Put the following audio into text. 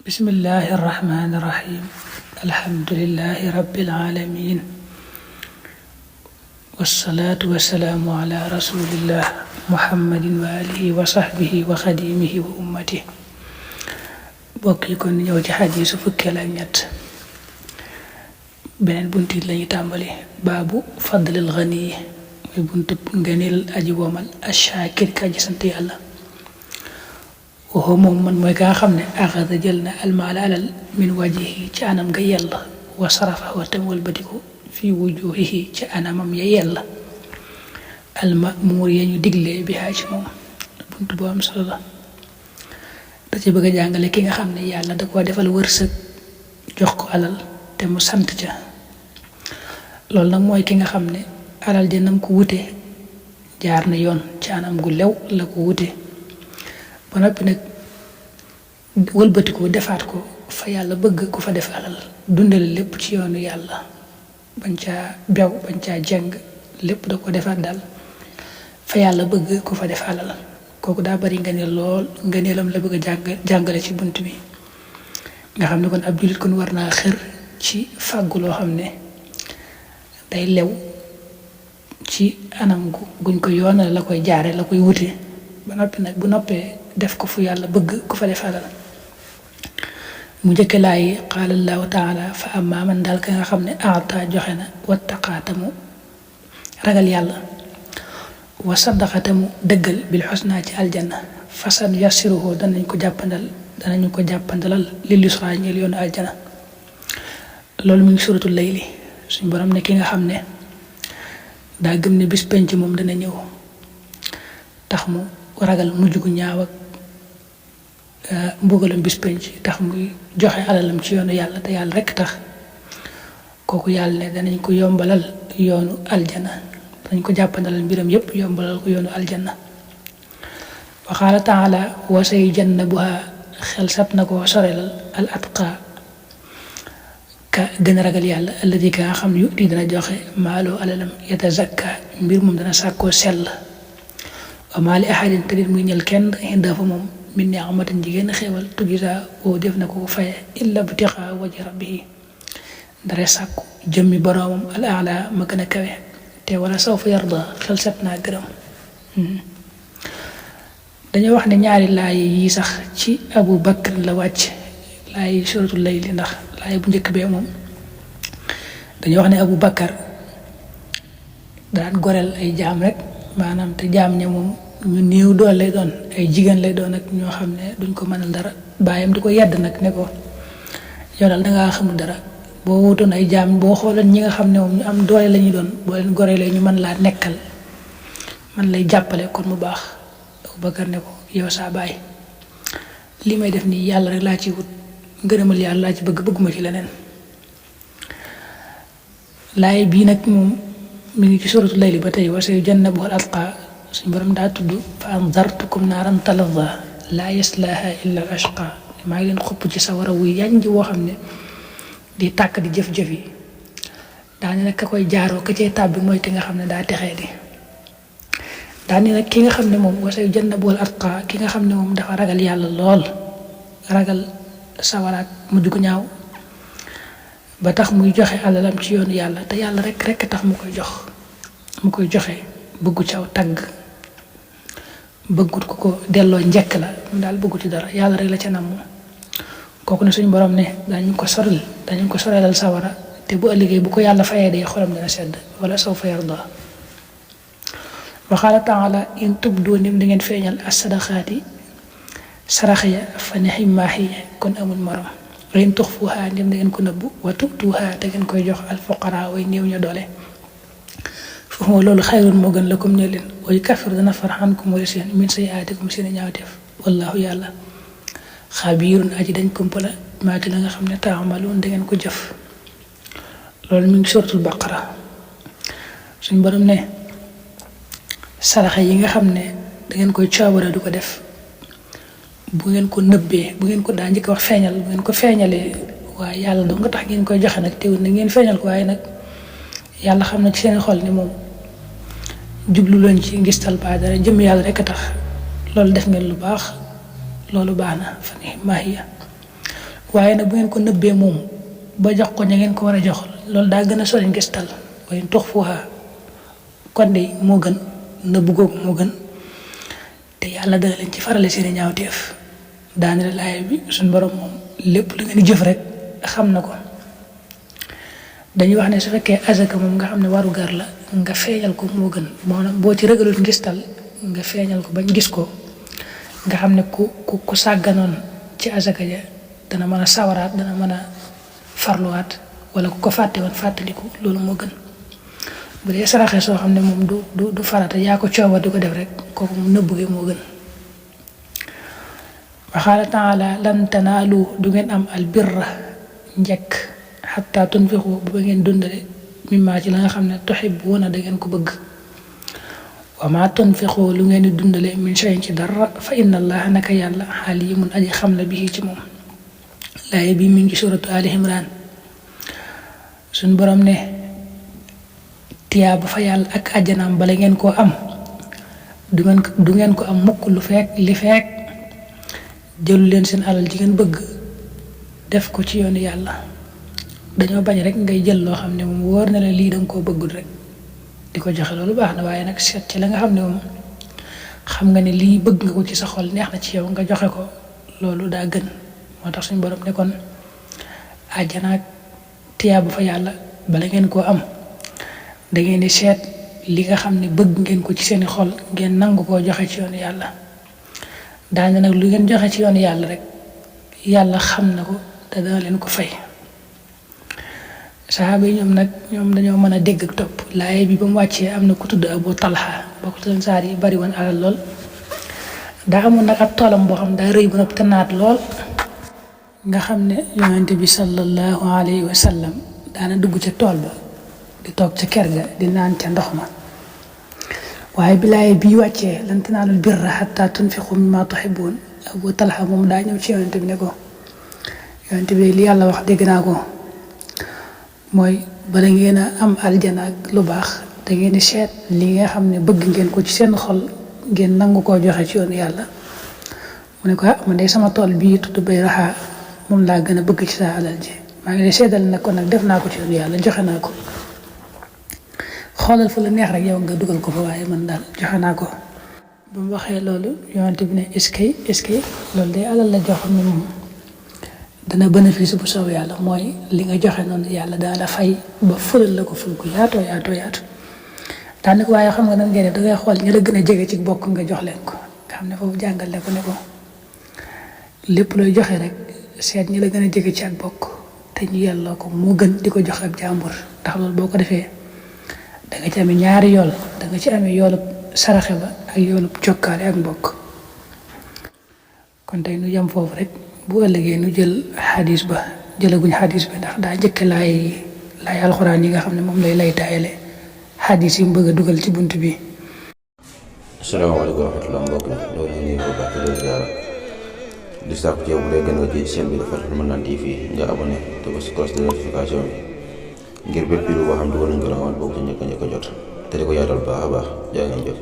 bismillahi irrahmani irrahim alhamdulilahi rabbil alamin wassalaatu wassalaamu ala rasulillah muhammadin wa alihi wa sahbihi wa xadimihi wa ummati bokk yi kon ñëw ci xadiisu fukkeel ak ñett beneen buntit lañu tàmbali baabu fadlil ghani muy buntub ngëneel aji womal ashaakir ka aji sant yàlla waxoo moom man mooy ka nga xam ne axada jël na almaala alal min wajihi ci anam nga yella wa sarafahu tam walbatiku fi wujuhihi ci anamam ya yella almamuur ya ñu diglee bi haa ci moom bunt boo am solo la da ci bëgg a jàngale ki nga xam ne yàlla da koo defal wërsëg jox ko alal te mu sant ca loolu nag mooy ki nga xam ne alal ja nam ko wute jaar na yoon ci anam gu lew la ko wute ba noppi nag wëlbatiku defaat ko fa yàlla bëgg ku fa def alal dundale lépp ci yoonu yàlla bañ caa bew bañ caa jeng lépp da ko defaat daal fa yàlla bëgg ku fa def alal kooku daa bari ngëneel lool ngëneelam la bëgg a jàngale ci bunt bi nga xam ne kon ab jullit kon war naa xër ci fàggu loo xam ne day lew ci anam guñ ko yoonal la koy jaare la koy wute ba noppi nag bu noppee def ko fu yàlla bëgg ku fa def alal mu njëkke laay qaala allahu taala fa amma man daal ka nga xam ne aata joxe na wattaqaatamu ragal yàlla wa saddaqatamu dëggal bil xusnaa ci aljanna fasan yassiruhu danañu ko jàppandalal lil yusraa ñeel yoonu aljana loolu mu ngi suratul layli suñ borom ne ki nga xam ne daa gëm ne bis penc moom dana ñëw tax mu ragal mujj gu ñaaw ak mbugalam bis penc tax muy joxe alalam ci yoonu yàlla te yàlla rekk tax kooku yàlla ne danañ ko yombalal yoonu aljana danañ ko jàppandalal mbiram yépp yombalal ko yoonu aljanna wa qaala taala wa sayujannabuha xel sat na ko sorelal al atqa ka gën a ragal yàlla alladi ka nga xam ne yuti dana joxe maaloo alalam yatazakka mbir moom dana sàkkoo sell wa maa li ahadin te dit muy ñel kenn inda fa moom min ni'matin jigéen xewal tujzaa woo def na ko faye illa btiqaa wajhi rabbihi dara sàkku jëmmi boroomam al a'la ma gën a kawe te wala sawfa yarda xel set naa gërëm dañoo wax ne ñaari laay yi sax ci Abu Bakr la wàcc laay suratul layli ndax laay bu njëkk bee moom dañoo wax ne Abu Bakar daan goreel ay jaam rek maanaam te jaam ña moom ñu néew dool lay doon ay jigéen lay doon ak ñoo xam ne duñ ko mënal dara baayam di ko yedd nag ne ko yow daal dangaa xamul dara boo wutoon ay jaam boo xooloon ñi nga xam ne moom ñu am doole la ñuy doon boo leen goreelee ñu mën laa nekkal man lay jàppale kon mu baax Abubakar ne ko yow saa baay li may def nii yàlla rek laa ci wut ngërëmal yàlla laa ci bëgguma ci leneen laay bii nag moom mi ngi ci suratul layli ba tey wa sayujannabuha al atqa suñ borom daa tudd fa andartukum naaran talazza laa yaslaaha illa al ashqa maa ngi leen xupp ci sawara wuy yànj woo xam ne di tàkk di jëf-jëf yi daane nag ka koy jaaroo ka cay tàbbi mooy ki nga xam ne daa texee di daane nag ki nga xam ne moom wa sayujannabuha al atqa ki nga xam ne moom dafa ragal yàlla lool ragal sawaraat mujj gu ñaaw ba tax muy joxe alalam ci yoonu yàlla te yàlla rekk tax mu koy joxe bëggu ci aw tagg bëggut ku ko delloo njëkk la mu daal bëggu ci dara yàlla rek la ca namm kooku ne suñu borom ne dañu ko sorelal sawara te bu ëllëgee bu ko yàlla fayee dee xolam dina sedd wala sawfa yarda wa qaala taala in tubdu nim di ngeen feeñal as-sadaqaati sarax ya fa ni'ma hiya kon amul morom wa in tuxfuha nim di ngeen ko nëbbu wa tu'tuha te ngeen koy jox al-fuqaraa way néew ña doole foofu loolu xayrun moo gën lakum ñe leen wa yukaffir dana far ankum wala seen min sayyi'aatikum seen ñaawteef wallaahu yàlla xabiirun aji dañ kumpala maa ci la nga xam ne taamaluun da ngeen ko jëf loolu mi ngi suratul baqara suñ borom ne saraxa yi nga xam ne da ngeen koy coobare du ko def bu ngeen ko nëbbee bu ngeen ko daa njëkk wax feeñal bu ngeen ko feeñalee waaye yàlla doo nga tax ngeen koy joxe nag teewul na ngeen feeñal ko waaye nag yàlla xam na ci seen xol ni moom jublu leen ci ngistal ba dara jëm yàlla rek a tax loolu def ngeen lu baax loolu baax na fa ni'ma hiya waaye nag bu ngeen ko nëbbee moom ba jox ko ña ngeen ko war a jox loolu daa gën a sori ngistal waaye tux fuuxa kon de moo gën nëbb googu moo gën te yàlla dana leen ci farale seeni ñaawteef daane la laaya bi suñ borom moom lépp lu ngeen jëf rek xam na ko. dañuy wax ne su fekkee azaka moom nga xam ne waru gar la nga feeñal ko moo gën maanaam boo ci ragalul ngistal nga feeñal ko bañ gis ko nga xam ne ku sàgganoon ci azaka ja dana mën a sawaraat dana mën a farluwaat wala ku ko fàtte woon fàttaliku loolu moo gën. bu dee saraxe soo xam ne moom du farata yaa ko cooba di ko def rek kooku mu nëbb gi moo gën. wa qaala taala lan tanaalu du ngeen am albirra njëkk xataa tunfiqu ba ngeen dundale mimmaa ci la nga xam ne tuhibbuuna da ngeen ko bëgg. wa maa tunfiqu lu ngeen di dundale min shay'in ci dara fa inna allaha naka yàlla aliimun aji xam la bihi ci moom. laaya bi mi ngi suratu Ali Imran suñ borom ne tiyaa ba fa yàlla ak àjjanaam bala ngeen koo am du ngeen ko am mukk li fekk jëlu leen seen alal ji ngeen bëgg def ko ci yoonu yàlla. dañoo bañ rek ngay jël loo xam ne moom wóor na la lii danga koo bëggul rek di ko joxe loolu baax na waaye nag seet ci la nga xam ne moom xam nga ne lii bëgg nga ko ci sa xol neex na ci yow nga joxe ko loolu daa gën. moo tax suñu borom ne kon àjjana ak tiyaa bu fa yàlla bala ngeen koo am da ngeen di seet li nga xam ne bëgg ngeen ko ci seeni xol ngeen nangu koo joxe ci yoonu yàlla. daañu nag lu ngeen joxe ci yoonu yàlla rek yàlla xam na ko te dana leen ko fay. saxaaba yi ñoom dañoo mën a dégg ak topp laaye bi ba mu wàccee am na ku tudd Abu Talha bokk ci saar yi bari woon alal lool. daa amoon nag ab toolam boo xam daa rëy ba noppi te naat lool. nga xam ne yonent bi sallallahu alayhi wa sallam daana dugg ca tool ba di toog ca kër ga di naan ca ndox ma. waaye bi laaye bii wàccee lan tanaalul birra hattaa tunfiqu mimmaa tuhibbuun Abu Talha moom daa ñëw ci yonent bi ne ko yonent bi li yàlla wax dégg naa ko mooy bala ngeen a am aljana ak lu baax da ngeen di seet li nga xam ne bëgg ngeen ko ci seen xol ngeen nangu koo joxe ci yoonu yàlla. mu ne ko man de sama tool bii tudd Bayraha moom laa gën a bëgg ci sa alal ji maa ngi lay seedal nag kon nag def naa ko ci yoonu yàlla joxe naa ko. xoolal fu la neex rek yow nga dugal ko fa waaye man daal joxe naa ko. ba mu waxee loolu yonent bi ne est-ce que loolu day alal la jox ne moom dana bénéfice bu soow yàlla mooy li nga joxe noonu yàlla dana la fay ba fulal la ko ful ko yaatu daanaka waaye xam nga nan ngay def dangay xool ñi la gën a jege ci bokk nga jox leen ko nga xam ne foofu jàngal ne ko lépp looy joxe rek seet ñi la gën a jege ci ak bokk te ñu yelloo ko moo gën di ko jox ab jàmbur ndax loolu boo ko defee da nga ci amee ñaari yool da nga ci amee yoolub saraxe ba ak yoolub jokkaale ak mbokk. kon tey nu jëm foofu rek bu ëllëgee nu jël xadis ba jëlaguñ xadis bi ndax daa njëkk laay alxuraan yi nga xam ne moom lay taayale xadis yi mu bëgg a dugal ci bunt bi. asalaamaaleykum wa rahmatulah mbokk mi loolu ñu ngi ko baax di leen ziara di sàkku ci yow bu dee gën nga ci chaîne bi dafa mën naan TV nga abonné te ba si cloche de notification bi ngir bépp vidéo boo xam dugal nañ ko la woon bokk ci njëkk a jot te di ko yaatal baax a baax jaa ngeen jëf.